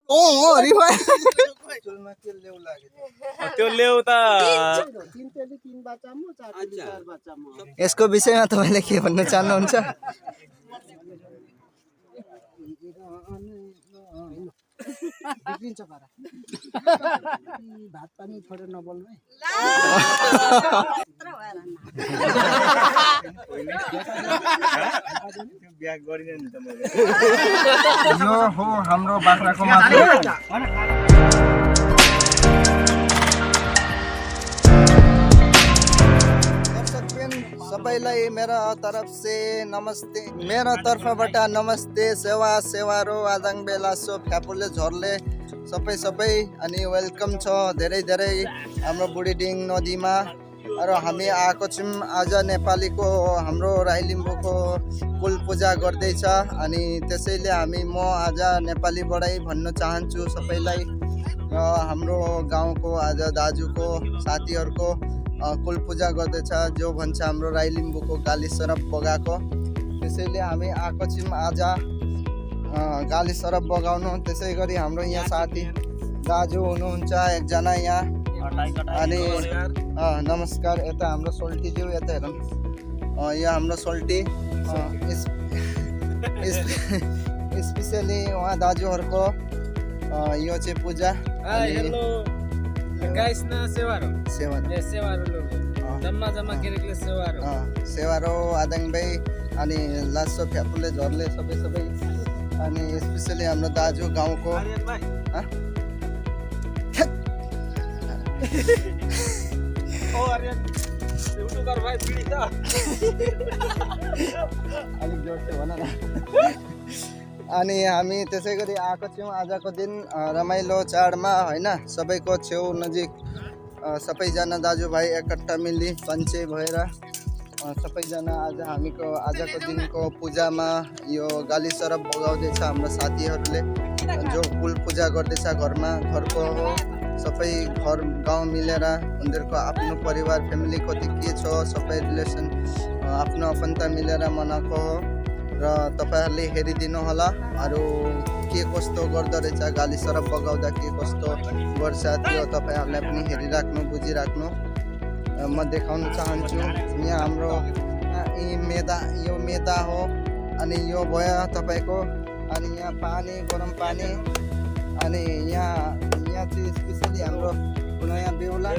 Refine त्यो ल्याउ त यसको विषयमा तपाईले के भन्न चाहनुहुन्छ? बिग्रिन्छ पारा भात पानी छोडेर नबोल्नु है। ब्याग गरिदिनु नि त मैले। यो हो हाम्रो बाख्राको मासु। सबैलाई मेरो तरफ से नमस्ते, मेरो तर्फबाट नमस्ते, सेवा सेवारो आदाङ बेला सो फ्यापुले झर्ले सबै अनि वेलकम छ धेरै धेरै हाम्रो बुढीडिङ नदीमा। र हामी आएको छौँ आज नेपालीको हाम्रो राई लिम्बूको कुल पूजा गर्दैछ अनि त्यसैले म आज नेपालीबाटै भन्न चाहन्छु सबैलाई हाम्रो गाउँको आज दाजुको साथीहरूको कुल पूजा गर्दैछ जो भन्छ हाम्रो राई लिम्बूको गाली सरप बगाएको। त्यसैले हामी आएको छौँ आज गाली सरप बगाउनु। त्यसै गरी हाम्रो यहाँ साथी दाजु हुनुहुन्छ एकजना यहाँ अनि नमस्कार। यता हाम्रो सोल्टीज्यू यता हेरौँ, यहाँ हाम्रो सोल्टी स्पेसली उहाँ दाजुहरूको यो चाहिँ पूजा। हेलो गाइस ना सेवारो सेवारो सेवारो लोग जम्मा जम्मा केरेकले सेवारो सेवारो आदाङ भाइ अनि लासो फ्यापुले झर्ले सबै अनि स्पेसली हाम्रो दाजु गाउँको युट्युबर भाइ पिडी त अलिक जोडले भन न। अनि हामी त्यसै गरी आएको छौँ आजको दिन रमाइलो चाडमा होइन, सबैको छेउ नजिक सबैजना दाजुभाइ एकट्ठा मिली पञ्चे भएर सबैजना आज हामीको आजको दिनको पूजामा यो गाली सरप बगाउँदैछ हाम्रो साथीहरूले जो कुल पूजा गर्दैछ घरमा। घरको हो सबै घर गाउँ मिलेर उनीहरूको आफ्नो परिवार फ्यामिली कति के छ सबै रिलेसन आफ्नो आफन्त मिलेर मनाएको हो र तपाईँहरूले हेरिदिनु होला अरू के कस्तो गर्दो रहेछ गाली सरप बगाउँदा के कस्तो गर्छ त्यो तपाईँहरूले पनि हेरिराख्नु बुझिराख्नु। म देखाउन चाहन्छु यहाँ हाम्रो यो मेदा हो अनि यो भयो तपाईँको अनि यहाँ पानी गरम पानी अनि यहाँ चाहिँ स्पेसली हाम्रो नयाँ बेहुला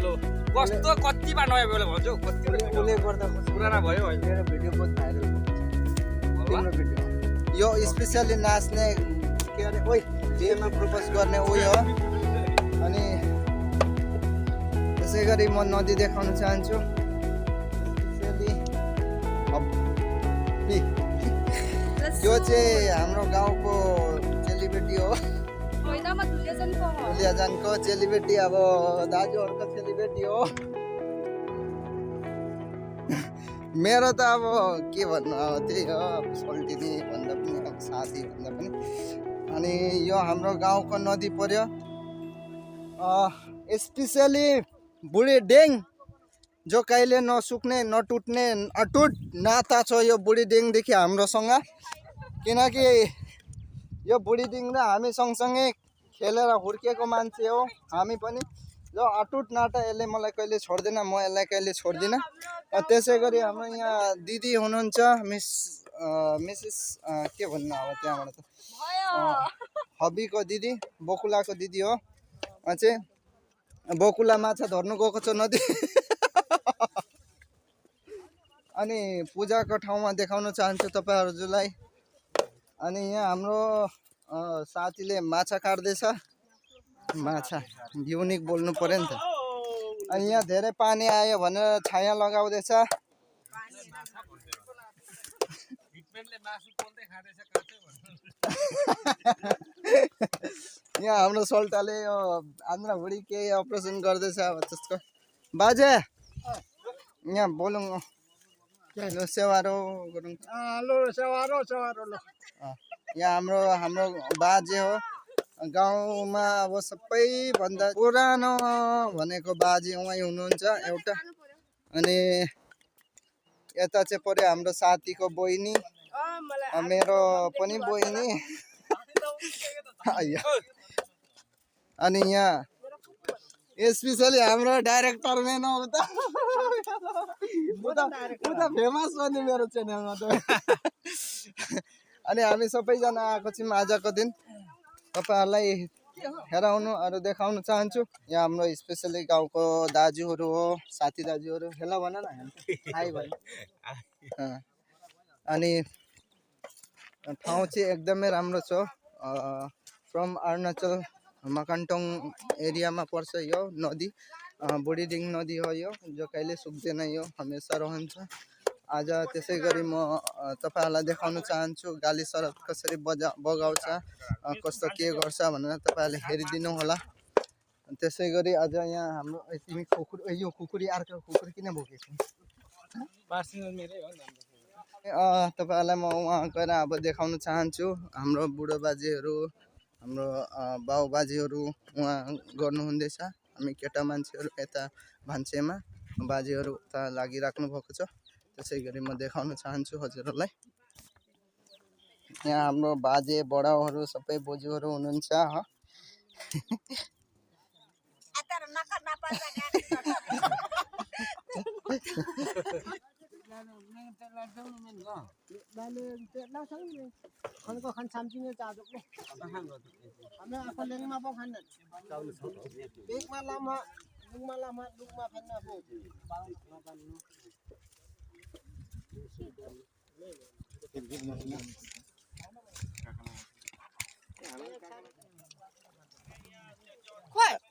कस्तो कतिमा नयाँ बेहुला भन्छ उसले गर्दा पुराना भयो मेरो भिडियो बहुत भाइरल यो स्पेसली नाच्ने के अरे ओइ बिहेमा प्रपोज गर्ने उयो हो। अनि त्यसै गरी म नदी देखाउन चाहन्छु स्पेसली यो चाहिँ हाम्रो गाउँको चेलीबेटी हो, दुलियाजानको चेलीबेटी, अब दाजुहरूको चेलीबेटी हो। मेरो त अब के भन्नु अब त्यही हो सोल्टिनी भन्दा पनि अब साथी भन्दा पनि। अनि यो हाम्रो गाउँको नदी पर्यो स्पेसली बुढीडिङ जो कहिले नसुक्ने नटुट्ने अटुट नाता छ यो बुढीडिङदेखि हाम्रोसँग। किनकि यो बुढीडिङ र हामी सँगसँगै खेलेर हुर्किएको मान्छे हो हामी पनि। जो अटुट नाता यसले मलाई कहिले छोड्दैन, म यसलाई कहिले छोड्दिनँ। त्यसै गरी हाम्रो यहाँ दिदी हुनुहुन्छ मिसेस के भन्नु अब त्यहाँबाट त हबीको दिदी बकुलाको दिदी हो चाहिँ बकुला माछा धर्नु गएको छ नदी। अनि पूजाको ठाउँमा देखाउन चाहन्छु तपाईँहरूलाई। अनि यहाँ हाम्रो साथीले माछा काट्दैछ, माछा युनिक बोल्नु पर्यो नि त। अनि यहाँ धेरै पानी आयो भनेर छाया लगाउँदैछ। यहाँ हाम्रो सोल्टाले यो आन्द्रा भुँडी केही अपरेसन गर्दैछ अब त्यसको बाजे यहाँ बोलौँ लो सेवारो गरौँ। यहाँ हाम्रो बाजे हो गाउँमा अब सबैभन्दा पुरानो भनेको बाजे उहाँ हुनुहुन्छ एउटा। अनि यता चाहिँ पर्यो हाम्रो साथीको बहिनी, मेरो पनि बहिनी। अनि यहाँ स्पेसली हाम्रो डाइरेक्टर मेन हो उता फेमस बन्यो मेरो च्यानलमा त अनि हामी सबैजना आएको छौँ आजको दिन तपाईँहरूलाई हेराउनु अरू देखाउन चाहन्छु यहाँ हाम्रो स्पेसली गाउँको दाजुहरू हो साथी दाजुहरू हेला भन न हाई भन अनि ठाउँ चाहिँ एकदमै राम्रो छ फ्रम अरुणाचल मकानटोङ एरियामा पर्छ यो नदी बुढीडिङ नदी हो यो जो कहिले सुक्दैन यो हमेसा रहन्छ आज त्यसै गरी म तपाईँहरूलाई देखाउन चाहन्छु गाली सडक कसरी बगाउँछ कस्तो के गर्छ भनेर तपाईँहरूले हेरिदिनु होला त्यसै गरी आज यहाँ हाम्रो तिमी कुकुर यो कुकुरी अर्को कुकुर किन बोकेको तपाईँहरूलाई म उहाँ गएर अब देखाउन चाहन्छु हाम्रो बुढो बाजेहरू हाम्रो बाउ बाजेहरू उहाँ गर्नुहुँदैछ हामी केटा मान्छेहरू यता भान्सेमा बाजेहरू उता लागिराख्नु भएको छ त्यसै गरी म देखाउन चाहन्छु हजुरहरूलाई यहाँ हाम्रो बाजे बडाहरू सबै बोजूहरू हुनुहुन्छ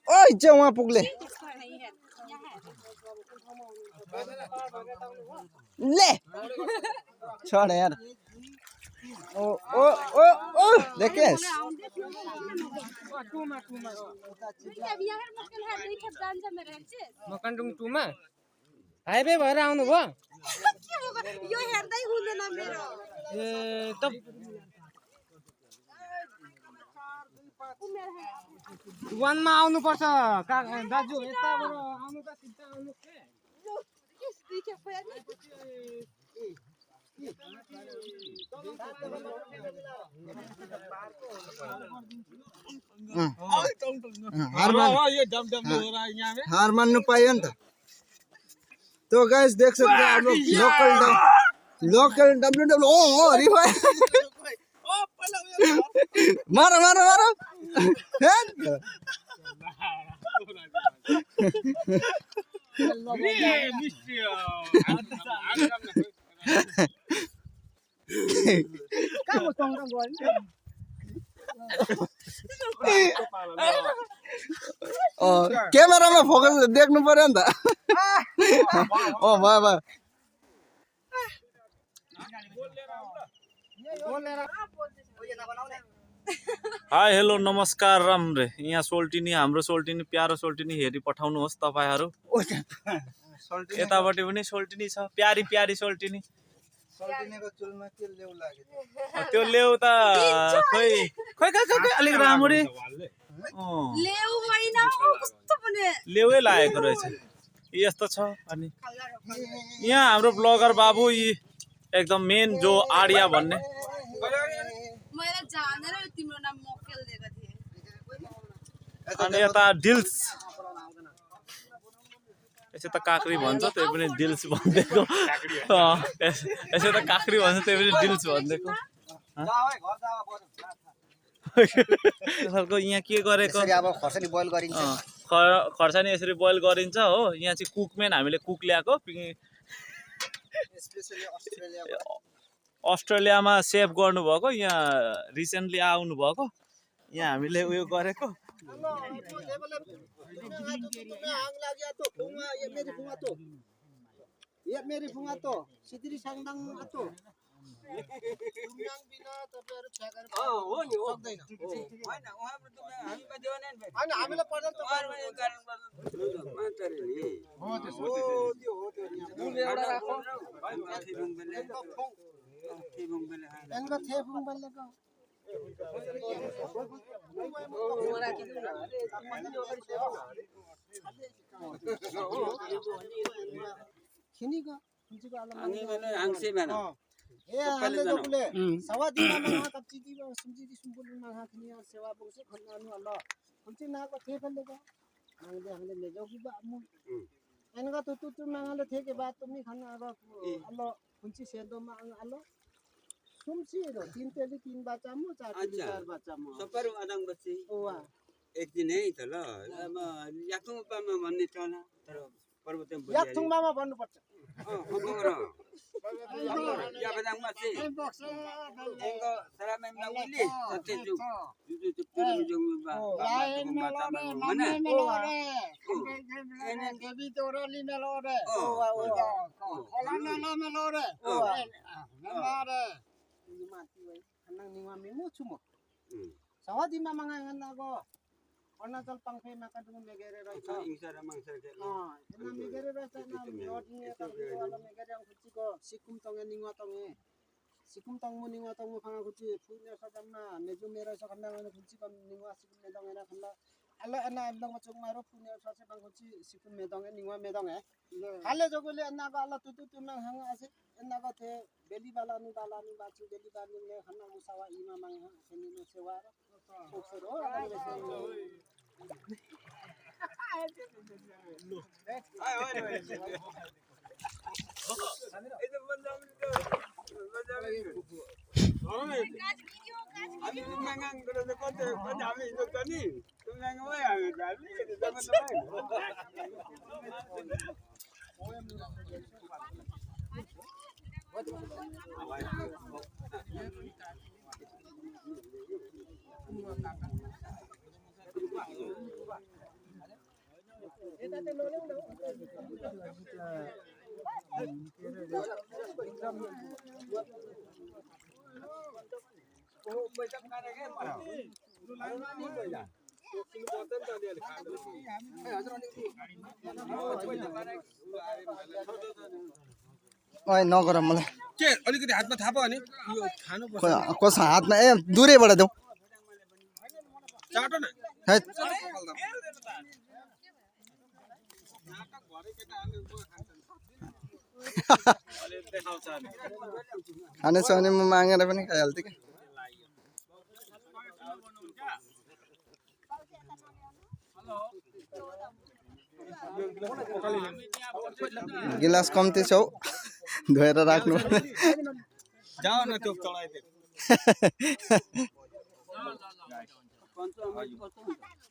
ओइ चाहिँ उहाँ पुग्ले ले छोड यार ओ ओ ओ ओ देखेस मकानटुङ 2 मा हाइवे भएर आउनु भयो यो हेर्दै हुँदैन मेरो ए त वनमा आउनु पर्छ दाजु यताबाट आउनु त सिधा आउनु हार मान्नु पाइयो नि त तो गाइस देख सकते हैं आप लोग लोकल डब्ल्यू ओ रिवाइव मारो मारो मारो क्यामेरामा फोकस देख्नु पर्यो नि त ओ भयो भयो हाई हेलो नमस्कार राम्रे यहाँ सोल्टिनी हाम्रो सोल्टिनी प्यारो सोल्टिनी हेरी पठाउनुहोस् तपाईहरु यताबाट पनि सोल्टिनी छ प्यारी प्यारी सोल्टिनी सोल्टिनीको चुलमा के लेउ लाग्यो त्यो लेउ त खोइ खोइ खोइ अलिक राम्ररी लेउ होइन कस्तो पनि लेउै लागेको रहेछ यस्तो छ अनि यहाँ हाम्रो ब्लगर बाबु यी एकदम मेन जो आडिया भन्ने मैले जानेर तिम्रो नाम मोकेल दिएको थिए अनि यता डिल्स यसो त काक्री भन्छ त्यही पनि डिल्स भन्देको यसो त काक्री भन्छ त्यही पनि डिल्स भन्देको सरको यहाँ के गरेको अब खर्सानी बोइल गरिन्छ खर्सानी यसरी बोइल गरिन्छ हो यहाँ चाहिँ कुकमेन हामीले कुक ल्याएको अस्ट्रेलियामा सेभ गर्नुभएको यहाँ रिसेन्टली आउनु भएको यहाँ हामीले उयो गरेको kunci nak ko the phale ko hangde le jo ki ba mu enga tu mangale the ke ba tumi khana aro allo kunci sendo ma allo sumsi ro tin teli tin bacha mu cha teli char bacha mu सपर आदम बच्चे ओवा एक दिन है त ल अब याक्थुङ पामा भन्ने छ न तर पर्वतम या थुङमा भन्नु पर्छ र या बदाम बच्चे एंगो सरामे नगुली सत्य जु जु पुरो जु बा मने एने देवी तोरली मेलोरे ओवा ओवा ओला मेलोरे ओवा नमारे mati wai kanang ningwa mimu chumo sawadi mamanga nganago Arunachal pangphe maka dung megere raisa इंसारा मांसर के ena megere raisa na lodinge tambi wala megere ang kuchi ko sikum tonge ningwa tonge sikum tongmu ningwa tongmu khanga kuchi phune sajamna meju mera sa khanda ngana kuchi kam ningwa sikum medong ena khanda ala ena abdang machung maro phune sa se bang kuchi sikum medong ningwa medong hale jogole ena ga ala tutu tumang hanga ase ena ga the beli bala nu bachu beli bani ne khana musawa ima mang ha seni no sewa oksoro हामी मंगाङ गरेर कतै पनि हामी यो पनि तुमसँग वइ हामी जाली जब ओइ नगर मलाई के अलिकति हातमा थाहा अनि यो खानु पर्छ कसो हातमा ए दूरैबाट देऊ चाटो न हैट खाने छ भने म मागेर पनि खाइहाल्थेँ कि गिलास कम्ती छ हौ धोएर राख्नु जाऊ न त्यो चढाइदे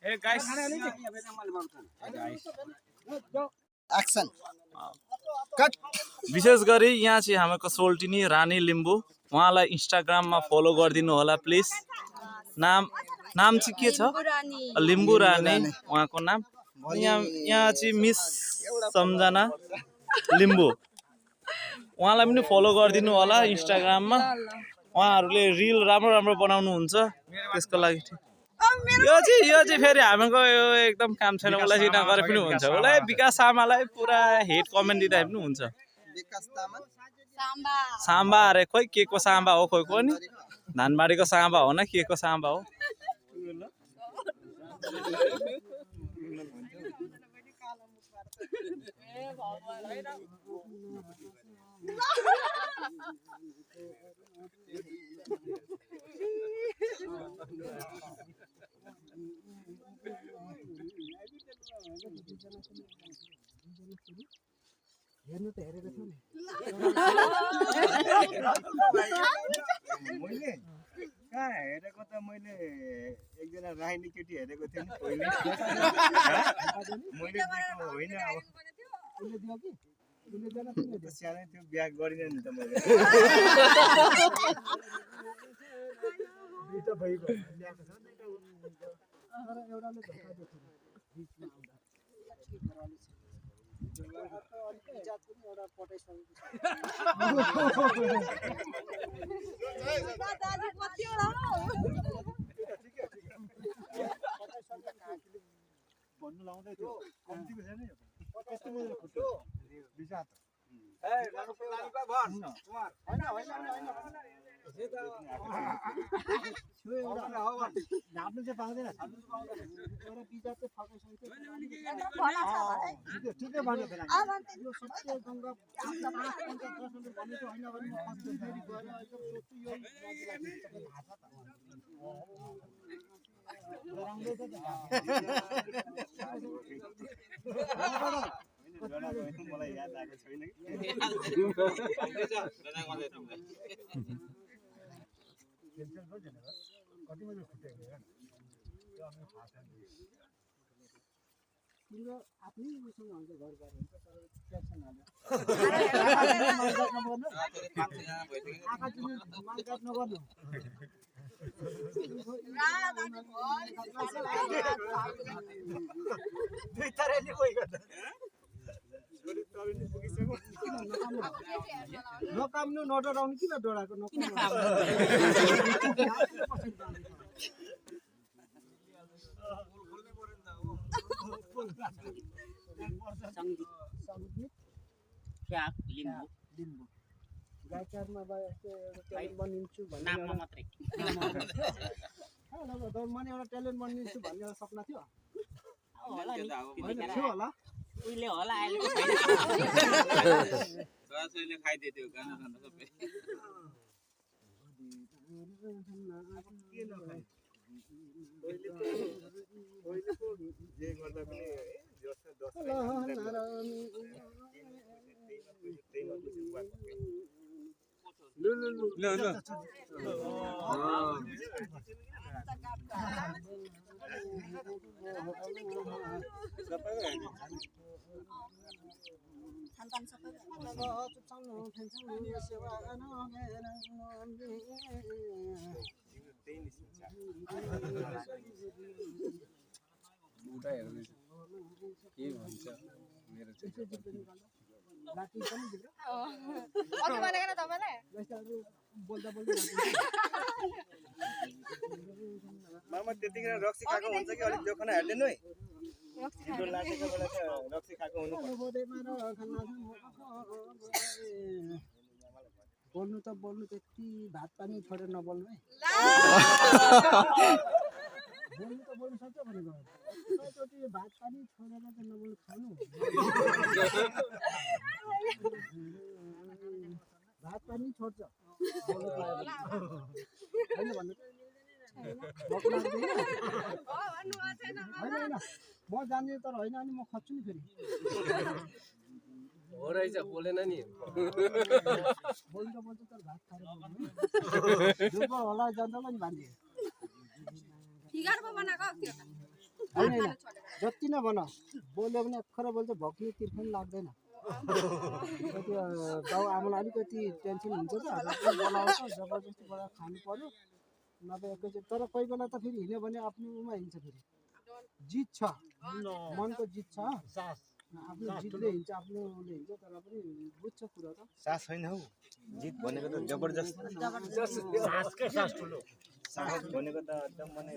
ए गाइस एक्सन कट विशेष गरी यहाँ चाहिँ हाम्रो सोल्टिनी रानी लिम्बू उहाँलाई इन्स्टाग्राममा फलो गरिदिनु होला प्लिज नाम चाहिँ के छ लिम्बू रानी उहाँको नाम यहाँ चाहिँ मिस सम्झना लिम्बू उहाँलाई पनि फलो गरिदिनु होला इन्स्टाग्राममा उहाँहरूले रिल राम्रो राम्रो बनाउनुहुन्छ त्यसको लागि यो चाहिँ फेरि हाम्रो यो एकदम काम छैन उसलाई चाहिँ नगरे पनि हुन्छ उसलाई विकास आमालाई पुरा हेट कमेन्ट दिँदा पनि हुन्छ साम्बा अरे खोइ के को साम्बा हो खोइ को नि धानबारीको साम्बा हो न के को साम्बा हो हेर्नु त हेरेको छु नि मैले कहाँ हेरेको त मैले एकजना राहिनी केटी हेरेको थिएँ नि पहिले मैले देखेको होइन अब उसले दियो कि उसले दिएन त्यो सानै थियो बिहा गरिन नि त मैले दुईटा भइगयो ल्याएको छ दुईटा तर एउटाले धोका दिएको बिचमा आउँदा जात पनि एउटा पटाइसकेको भन्नु लाउँदै थियो कम्तीको छैन नि कस्तो मजाले खुट्यो बिचार ए लानुको भर होइन नाप्नु चाहिँ पाउँदैन एउटा बिजा चाहिँ फकाइसकेको ठिकै भन्यो यो सत्य गङ्गा 5 भनेको होइन भने म फेरि गएर एकदम सोच्छु यो मलाई याद आएको छैन तिम्रो आफ्नै उसँग हुन्छ घर घर हुन्छ तर ट्याक्सन हाल्यो आँखा चिन्नु मालकाट नगर्नु नकाम्नु नडराउनु किन डराएको लिम्बू गायकमा बनिन्छु भन्ने एउटा ट्यालेन्ट बनिन्छु भन्ने एउटा सपना थियो थियो होला उहिले होला अहिले छोराछोरीले खाइदियो गाना खाना सबै जे गर्दा पनि के भन्छ मेरो मामा त्यतिखेर रक्सी खाएको हुन्छ कि अलिक जोखना हेर्दैन है छिटो लागेको बेला चाहिँ रक्सी खाएको हुनु बोल्नु त बोल्नु त्यति भात पानी छोडेर नबोल्नु है बोल्नु त बोल्नु सक्छ भनेको एकैचोटि भात पानी छोडेर चाहिँ नबोल्नु खानु भात पानी छोड्छ होइन भन्नु होइन म जान्ने तर होइन अनि म खोज्छु नि फेरि हो रहेछ बोलेन नि बोल्नु त बोल्छ तर भात खाएर दुर्बल होला जनतालाई नि भान्दियो होइन जति नै भन बोल्यो भने अखर बोल्छ भक्ने तिर्खन लाग्दैन त्यो गाउँ आमालाई अलिकति टेन्सन हुन्छ त बोलाउँछ जबरजस्ती बोलाएर खानु पर्यो नभए एकैचोटि तर कोही बेला त फेरि हिँड्यो भने आफ्नोमा हिँड्छ फेरि जित छ मनको जित छ आफ्नो जितले हिँड्छ आफ्नोले हिँड्छ तर पनि बुझ्छ कुरा त सास होइन हौ जित भनेको त जबरजस्त सासकै सास ठुलो सास भनेको त एकदम माने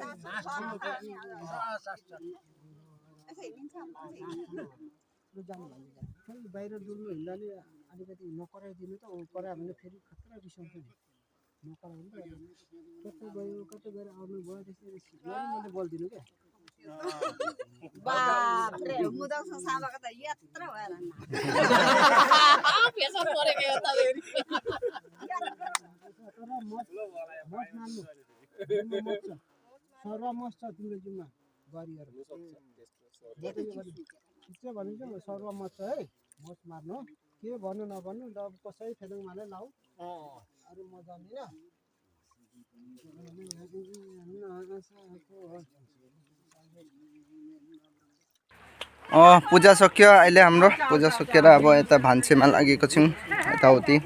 जानु भन्ने फेरि बाहिर डुल्नु हिँड्दा नि अलिकति नकराइदिनु त करायो भने फेरि खतरा रिसाउँछ नि नकराउनु कतै गयो कतै गएर आउनु भयो त्यसरी मैले बोलिदिनु क्या बाप्रे मुदक सामाको त यत्रो भएर फेसर परेको यो त तर मत मान्नु सर्वमत छ तिम्रो जिम्मा गरिहरू के भनिन्छ सर्वमत छ है मत मार्नु के भन्नु नभन्नु ल कसै फेदङ माले लाऊ अरू म जान्दिनँ पूजा सक्यो अहिले हाम्रो पूजा सकेर अब यता भान्सेमा लागेको छौँ यताउति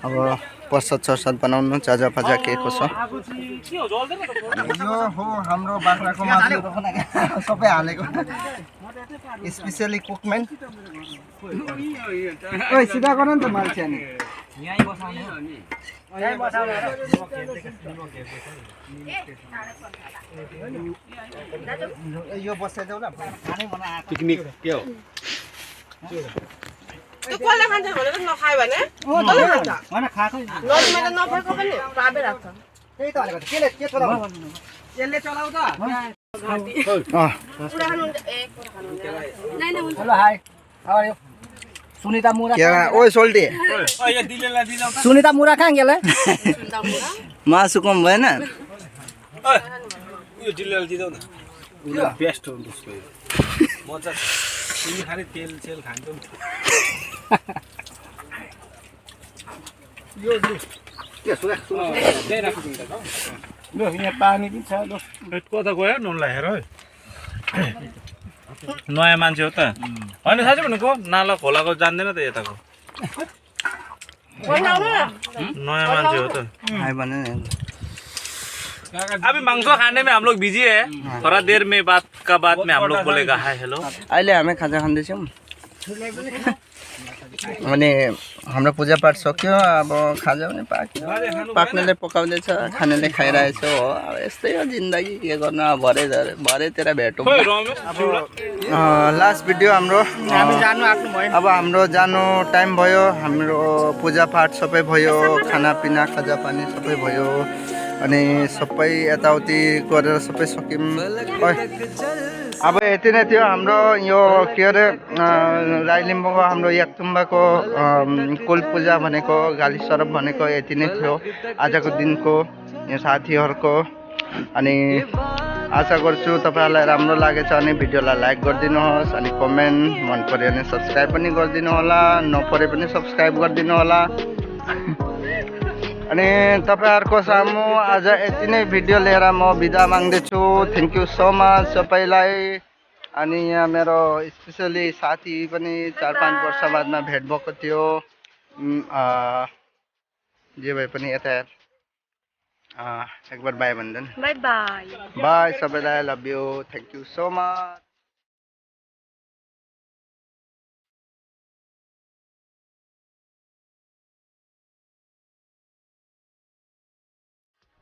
अब प्रसाद सरसाद बनाउनु चाजा फाजा के कसो यो हो हाम्रो बाख्राको मासु सबै हालेको स्पेसली कुकमेन ओइ सिधा गर्न नि त मान्छे नि यही बसाउने यो बसाइदेऊ ल खानै बनाएको पिकनिक के हो त्यो कसले खान्छ भनेर नखायो भने हैन खाकै नर्मल नफेको पनि पाबे राख्छ त्यही त भनेको केले के चलाउ यसले चलाउ त पुरा खानु ए पुरा खानु नाइ नाइ hello hi how are you Sunita मुरा के ओइ सोल्टी यो दिलेला दिल सुनिता मुरा कहाँ गेले सुन्दा मुरा मासु कम भएन यो डिलर दिँदै न उनीहरू बेस्ट हो उसको मजा तिमी खालि तेल सेल खान्छौ नि यो के सुगा त्यही राख्छु त ल यहाँ पानी पनि छ ल कता गयो नुनलाई हेर नयाँ मान्छे हो त होइन साँच्चै भनेको नाला खोलाको जान्दैन त यताको नया मान्छे हो तो हाय बने अभी मांस खाने में हम लोग बिजी है थोड़ा देर में बात में हम लोग बोलेगा हाय हेलो अहिले हामी खाजा खाँदैछौँ अनि हाम्रो पूजापाठ सक्यो अब खाजा पनि पाक्यो पाक्नेले पकाउँदैछ खानेले खाइरहेछ हो अब यस्तै हो जिन्दगी के गर्नु अब भरेतिर भेटौँ लास्ट भिडियो हाम्रो अब हाम्रो जानु टाइम भयो हाम्रो पूजापाठ सबै भयो खानापिना खाजा पानी सबै भयो अनि सबै यताउति गरेर सबै सक्यौँ अब यति नै थियो हाम्रो यो के अरे राई लिम्बूको हाम्रो याकतुम्बाको कुल पूजा भनेको गाली सरप भनेको यति नै थियो आजको दिनको यो साथीहरूको अनि आशा गर्छु तपाईँहरूलाई राम्रो लागेछ भने भिडियोलाई लाइक गरिदिनुहोस् अनि कमेन्ट मन पर्यो भने सब्सक्राइब पनि गरिदिनु होला नपरे पनि सब्सक्राइब गरिदिनु होला अनि तपाईहरुको सामु आज यति नै भिडियो लिएर म बिदा माग्दैछु थ्यांक यू सो मच सबैलाई अनि यहाँ मेरो स्पेशली साथी पनि 4-5 वर्ष बादमा भेट भएको थियो जे भए पनि यता एक बार बाय भन्दैन बाय बाय बाय सबैलाई love you thank you so much